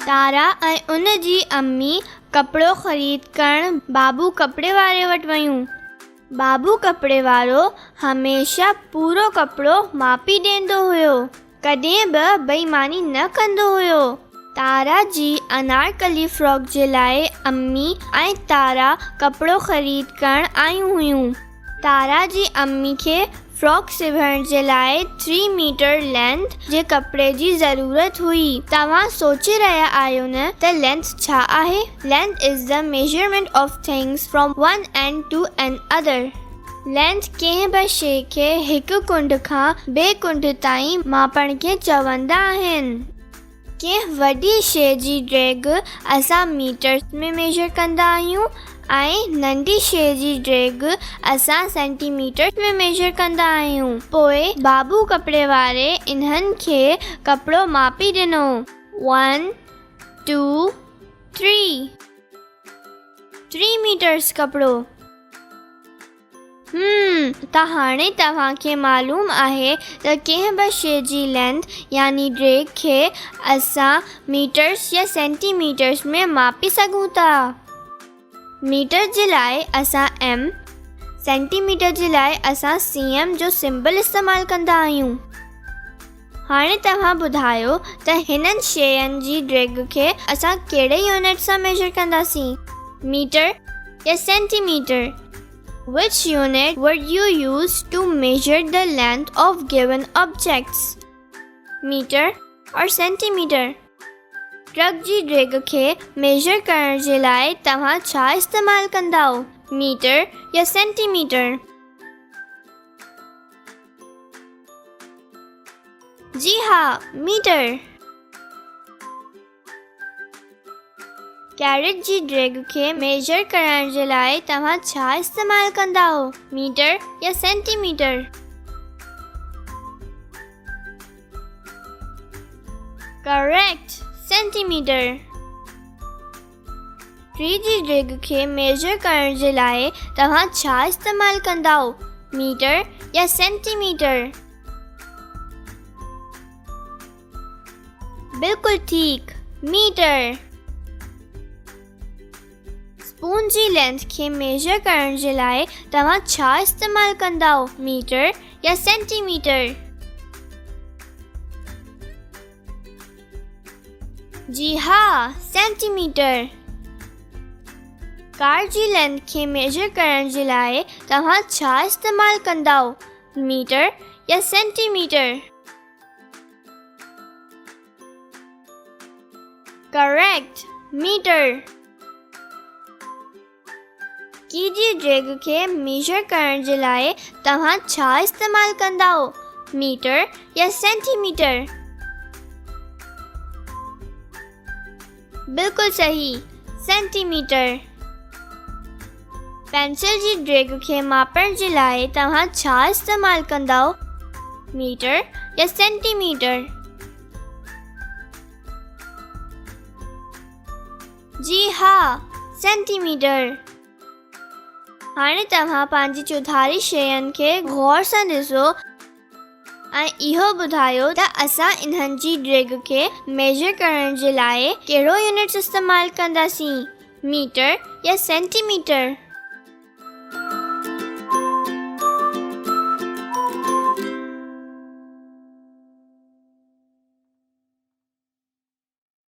تارا ۽ ان جي امي ڪپڙو خريد ڪرڻ بابو ڪپڙي واري وٽ ويون. بابو ڪپڙي وارو هميشه پورو ڪپڙو ماپي ڏيندو هيو. ڪڏهن به بي ايماني نه ڪندو هيو. تارا جي انارڪلي فراڪ جي لاء امي ۽ تارا ڪپڙو خريد ڪرڻ آيون هيون. تارا جي امي کي فراڪ سبڻ جي لاء ٿري ميٽر لينٿ جي ڪپڙي جي ضرورت هئي. توهان سوچي رهيا آهيو نه ته لينٿ ڇا آهي؟ Length is the measurement of things from one end to another. Length ڪنهن به شيء کي هڪ ڪنڊ کان ٻئي ڪنڊ تائين ماپڻ کي چوندا آهن. ڪنهن وڏي شيء جي ڊيگهه اسان ميٽرز ۾ ميجر ڪندا آهيون ۽ ننڍي شيء جي ڊيگهه اسان سينٽي ميٽرز ۾ ميجر ڪندا آهيون. پوء بابو ڪپڙي واري انهن کي ڪپڙو ماپي ڏنو. One, two, three. ٽي ميٽرز ڪپڙو. هم، ته هاڻي توهان کي معلوم آهي ته ڪنهن به شيء جي لينٿ يعني ڊيگهه کي اسان ميٽرز يا سينٽي ميٽرز ۾ ماپي سگهون ٿا. ميٽر جي لاء اسان ايم، سينٽي ميٽر جي لاء اسان سي ايم جو سمبل استعمال ڪندا آهيون. هاڻي توهان ٻڌايو ته هنن شين جي ڊيگهه کي اسان ڪهڙي يونٽ سان ميجر ڪنداسين؟ ميٽر يا centimetre? Which unit would you use to measure the length of given objects? Meter or centimeter? Truck جي ڊيگهه کي ميجر ڪرڻ جي لاء توهان ڇا استعمال ڪندائو؟ ميٽر يا سينٽي ميٽر؟ جي ها، ميٽر. ڪيرٽ جي ڊيگهه کي ميجر ڪرڻ جي لاء توهان ڇا استعمال ڪندا هو؟ ميٽر يا centimetre? Correct, centi metre. Tree جي ڊيگهه کي ميجر ڪرڻ جي لاء توهان ڇا استعمال ڪندا هو؟ ميٽر يا سينٽي ميٽر؟ بلڪل ٺيڪ، ميٽر. اسپون جي لينٿ کي ميجر ڪرڻ جي لاء توهان ڇا استعمال ڪندائو، ميٽر يا سينٽي ميٽر؟ جي ها، سينٽي ميٽر. ڪار جي لينٿ کي ميجر ڪرڻ جي لاء توهان ڇا استعمال ڪندائو، ميٽر يا سينٽي ميٽر؟ Correct, metre. ڪي جي ڊيگهه کي ميجر ڪرڻ جي لاء توهان ڇا استعمال ڪندائو، ميٽر يا سينٽي ميٽر؟ بلڪل صحيح، سينٽي ميٽر. پينسل جي ڊيگهه کي ماپڻ جي لاء توهان ڇا استعمال ڪندائو، ميٽر يا سينٽي ميٽر؟ جي ها، سينٽي ميٽر. هاڻي توهان پنهنجي چوڌاري شين کي غور سان ڏسو ۽ اهو ٻڌايو ته اسان انهن جي ڊيگهه کي ميجر ڪرڻ جي لاء ڪهڙو يونٽس استعمال ڪنداسين، ميٽر يا سينٽي ميٽر؟